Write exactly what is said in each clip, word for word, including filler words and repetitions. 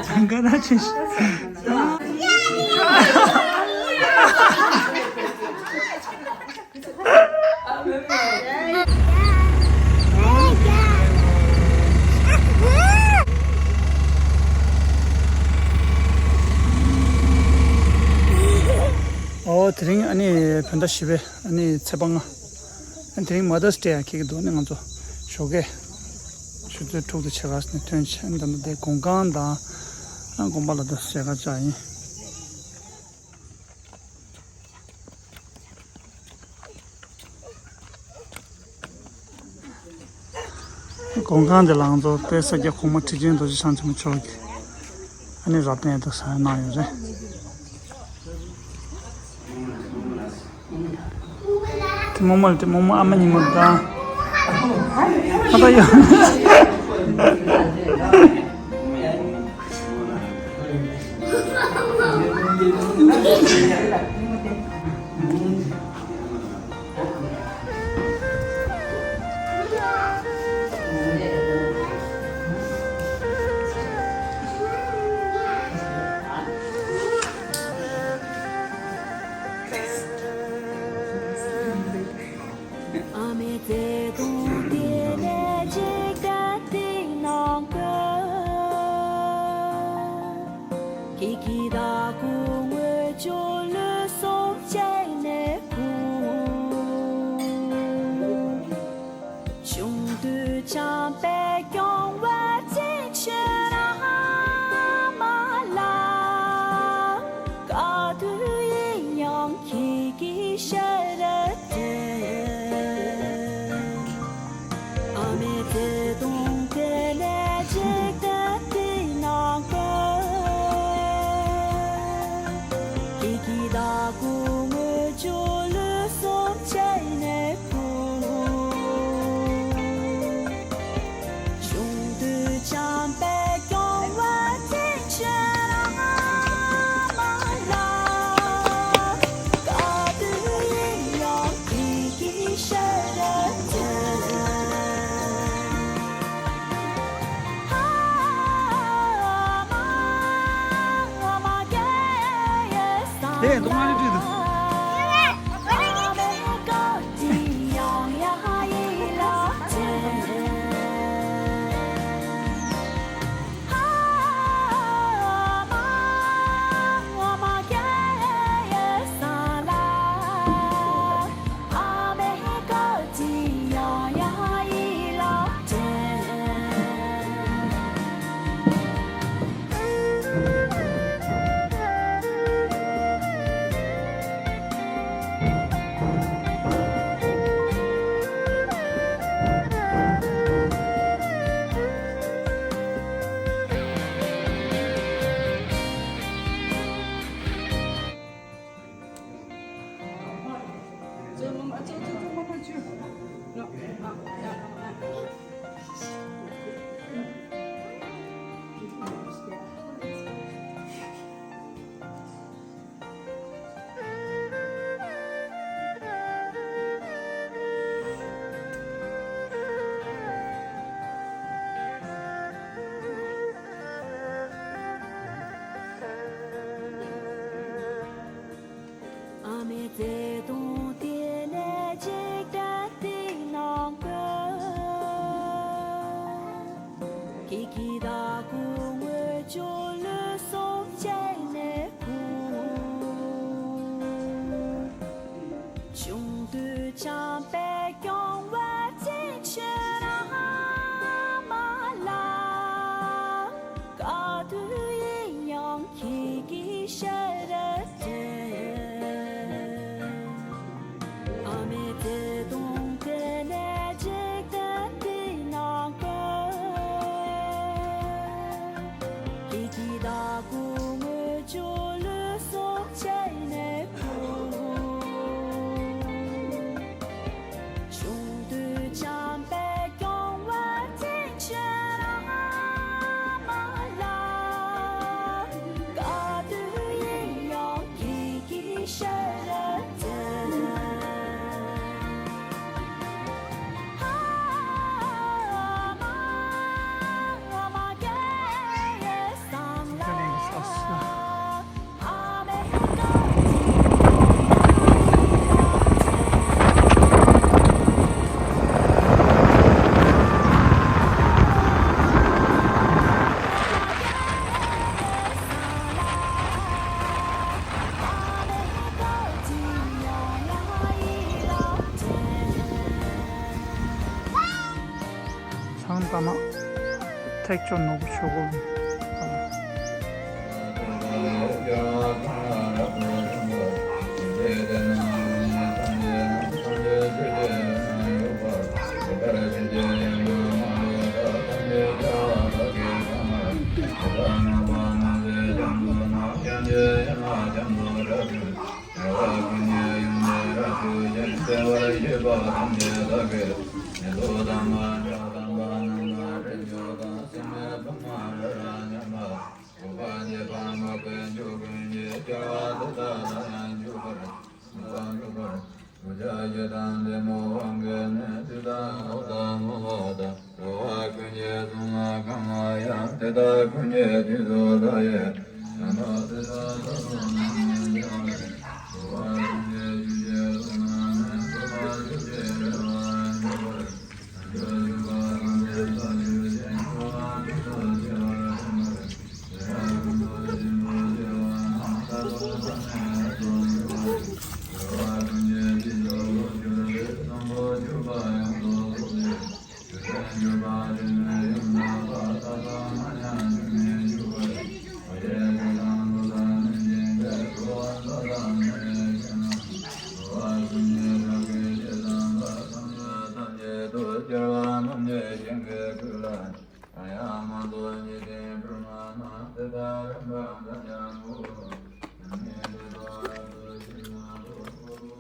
ཅང་ག་ན་ཆེ་ཤི། ཨོ་དེ་རིང་ཨ་ནི་བོད་ཟླ་བཞི་པའི་ཨ་ནི་ཚེས་པ་ལྔ། ཨ་ནི་དེ་རིང་Mother's Day ཡང་འཁེལ་གྱི་འདུག་ཨ་ནི་ང་ཚོ་ཞོགས་ཀས་ཆུ་ཚོད་དྲུག་དང་ཕྱེད་ཀ་ནས་ཐོན་བྱས། ཨ་ནི་ད་ལྟ་དེ་དགོང་ཁང་དང་ཨ་དགོན་པ་ལ་ད་མཇལ་ཁ་བཅར་ཡིན། དགོན་ཁང་དེ་ལ་ང་ཚོ་དཔལ་ས་སྐྱ་གོང་མ་ཁྲི་ཆེན་རྡོ་རྗེ་འཆང་ཆེན་པོ་མཆོག་གིས་ཨ་ནི་རབ་གནས་དང་ས་གནང་ཡོད་རེད། དེ་རྨོ་མོ་ལ་དེ་རྨོ་མོ་ཨ་མ་ཉི་མ་དང་ཨ་ཕ་ཡོད། ཨ་མའི་བརྩེ་དུང་དེ་ནས་འཇིག་རྟེན་འདི་ནང་ཁྱེད་ཀྱི་བདག་པོ་དངོས་བྱུང་ལུས་སྲོག་བཅད་ནས་ཁུར། ཆུང་དུས་བྱམས་པས་སྐྱོང་བའི་བཙུན་ཆུང་ར་མ་ལ། ག་དུས་ཡིན་ཡང་ཁྱེད་ཀྱི་ཞབས་རལ་དྲན། ཨ་མའི་བརྩེ་དུང་དེ་ནས་འཇིག་རྟེན་འདི་ནང་ཁྱེད་ཀྱི་བདག་པོ་དངོས་བྱུང་ལུས་སྲོག་བཅད་ནས་ཁུར། ཆུང་དུས་བྱམས་པས་སྐྱོང་བའི་བཙུན་ཆུང་ར་མ་ལ། ག་དུས་ཡིན་ཡང་ཁྱེད་ཀྱི་ཞབས་རལ་དྲན། ཨ་མ། ཨ་མ་རྒྱལ་ཡོད་ས་ལ། ཨེ། གདོང་ལ་བྲིས་འདུག་ཐ་མ། ཐེག་མཆོག་ནོར་བུ་ཆོས་འཁོར།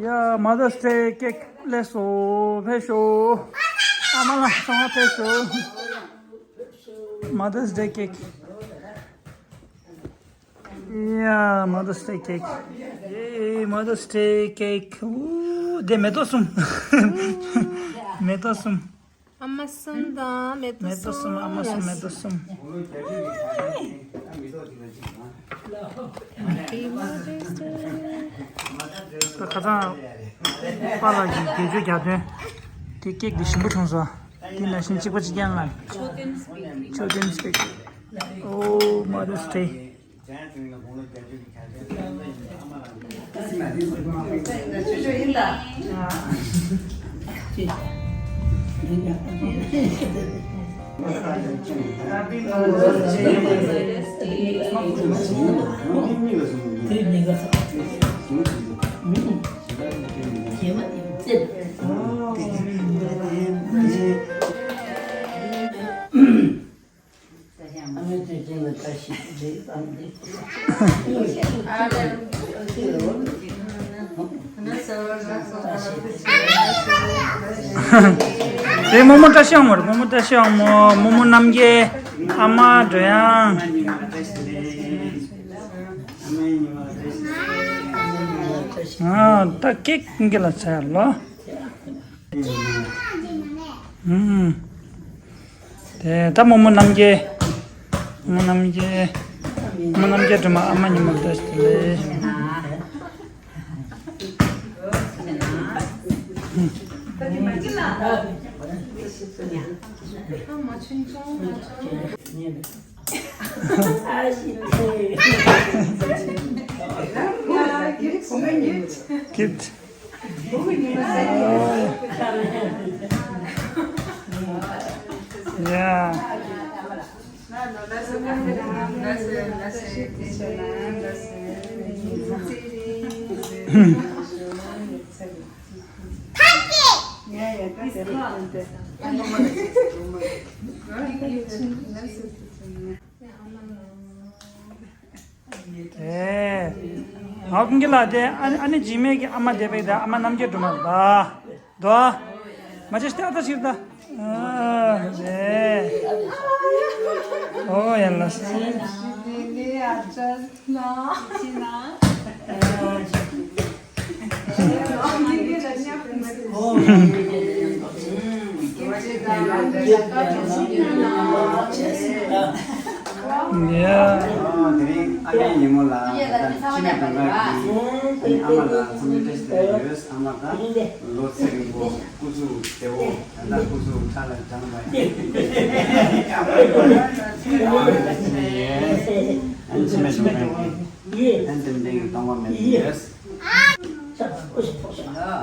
ཡ། Mother's Day cake ལེགས་སོ། ཕེབས་ཤོག་ཨ་མ་ལགས་ཚང་མ་ཕེབས་ཤོག Mother's Day cake. ཡ། Mother's Day cake. ཡེ། Mother's Day cake. ཨུ། དེ་མེ་ཏོག་གསུམ། མེ་ཏོག་གསུམ། ཨ་མ་གསུམ་དང་མེ་ཏོག་མེ་ཏོག་གསུམ། ཨ་མ་གསུམ། མེ་ཏོག་གསུམ། ད་ཁ་སང་པཱ་ལགས་ཀྱིས་དགེ་སྦྱོར་རྒྱག་དོན། དེ་ཀེག་དེ་ཞིམ་པོ་བྱུང་སོང་། དེ་ནང་བཞིན་གཅིག་པ་གཅིག་རྐྱང་ལ། ཆོས་ལྡན་སྤེག་ཆོས་ལྡན་སྤེག Oh, Mother's Day. དེ་རྨོ་མོ་བཀྲ་ཤིས་ཨ་མ་རེད། རྨོ་མོ་བཀྲ་ཤིས་ཨ་མ། རྨོ་མོ་རྣམ་རྒྱལ། ཨ་མ་སྒྲོལ་དབྱངས། ཨ། ད་ཀེག་འགེ་ལ་ཚ་ཡ་ལོ། ཨུམ། དེ་ད་རྨོ་མོ་རྣམ་རྒྱལ། རྨོ་མོ་རྣམ་རྒྱལ། རྨོ་མོ་རྣམ་རྒྱལ་སྒྲོལ་མ། ཨ་མ་ཉི་མ་བཀྲ་ཤིས་བདེ་ལེགས། Gift. Oh. Yeah. ཨེ། ང་ཀུན་གྱི་ལ་དེ་ཨ་ཨ་ནི་འཇིགས་མེད་ཀྱི་ཨ་མ་བསྡད་པའི་དེ་ཨ་མ་རྣམ་རྒྱལ་སྒྲོལ་མ་ད། དོ། མ་ཅེས་ཏེ་ཨ་ད་ཕྱིར་ད། ཨ། ཨེ། ཨོ་ཡ་ལ། ཡ། དེ་རིང་ཨ་མའི་ཉིན་མོ་ལ་ད་ཕྱི་ནས་དོན་དག་གིས་ཨ་མ་ལ་འཚམས་འདྲི་བཀྲ་ཤིས་བདེ་ལེགས་ཡོད། ཨ་མ་ད་ལོ་ཚེ་རིང་པོ་སྐུ་གཟུགས་བདེ་པོ། ད་སྐུ་གཟུགས་ཁྲ་ལ་འགྲངས་པ་ཡིན། ཨ་མ་ལ་ཕྱི་ནས་ཡོད། ཨ་ནི་ཕྱི་ནས་དོན་དག་གིས་ཨ་ནི་ཏན་ཏན་གཏོང་བ་མེད་ཡོད།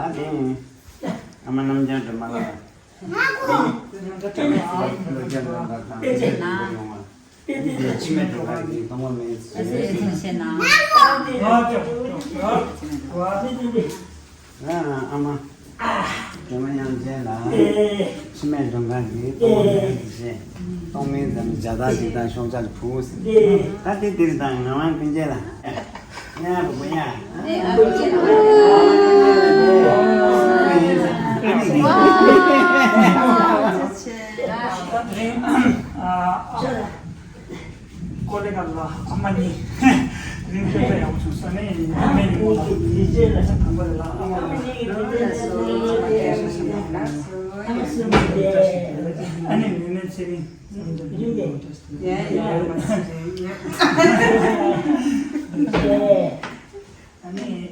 ཨ་ནི་ཨ་མ་རྣམ་རྒྱལ་སྒྲོལ་མ་ལགས། ཕྱི་མའི་འགྲོ་ཁ་གི་གཏོང་བ་མེད་ཟེར། ཨ་མ། སྒྲོལ་མ་དབྱངས་ཅན་ལགས། ཕྱི་མའི་འགྲོ་ཁ་གི་གཏོང་བ་མེད་ཟེར། གཏོང་མིན་ཙམ་བྱ་དག་ཅིག་དང་ཤོག་ཆག་ཕུ་ཟེར། ད་དེ་དེར་དང་ང་རང་ཀུན་རྒྱལ་ལ། ཡ་བུ་བུ་ཡ། ཀོ་ལེ་ག་ལ་ཨ་མ་གཉིས། རིང་ཐུང་ས་ཡག་པོ་བྱུང་ས་ནས་ཨ་མའི་ཉིན་མོ་ལ་དང་པོ་རེད་ལ་ཨ་མ་ལ་ཨ་ནི་ནུས་མེད་ཚེ་རིང་། ཨ་ནི།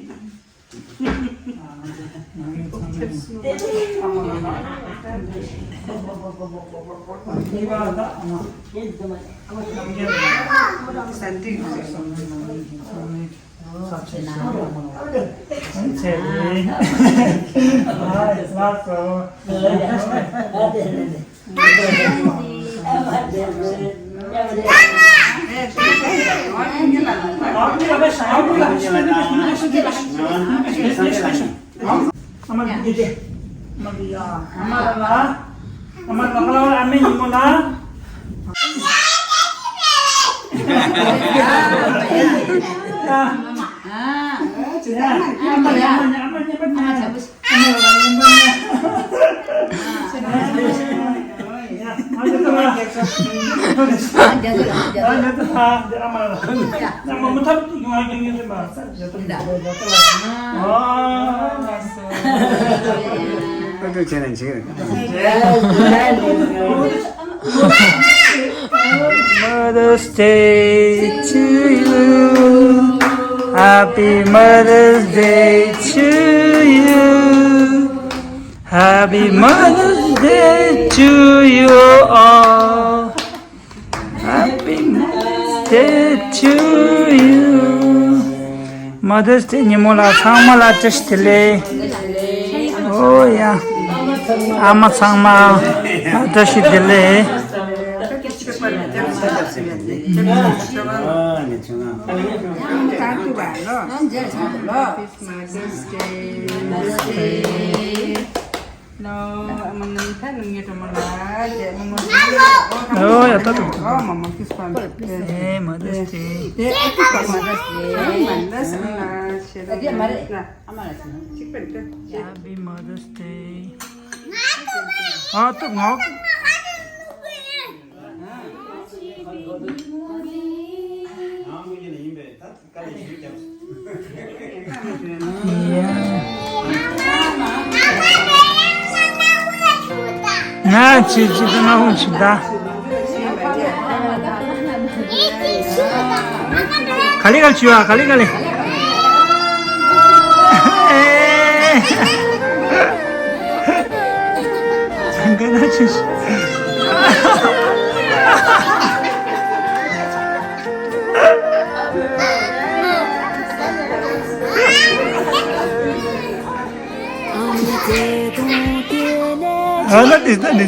Mother's Day to you. Happy Mother's Day to you. Happy Mother's Day to you all. Happy Mother's Day to you. Mother's Day ཉིན་མོ་ལ་ཚང་མ་ལ་བཀྲ་ཤིས་བདེ་ལེགས། ཨོ་ཡ། ཨ་མ་ཚང་མ་བཀྲ་ཤིས་བདེ་ལེགས། ལོ། ཨ་མ་ནང་ཐ་ནང་ངེད་དྲ་མ་ལ་རྒྱལ་མོ་མོ། ཨོ་ཡ་ད་དུ། ཨོ་མ་མ་ཁིས་པན། ཨེ་Mother's Day། དེ་ཨ་ཁིས་པན། Mother's Day། Mother's Day། ཨ་དེ་མ་རེད། ཨ་མ་ལ་ཅི་ཅིག་པན་ཏེ། Happy Mother's Day། ཨ་ཏུ་ངོ། ང་ཆེ་ཆེ་གི་ང་ཧུང་ཆི་ད། ག་ལེ་ག་ལེ་ཆུ་བ་ག་ལེ་ག་ལེ། ག་ན་ཆུ། ཨ་ལ་དེ་ད་དེ།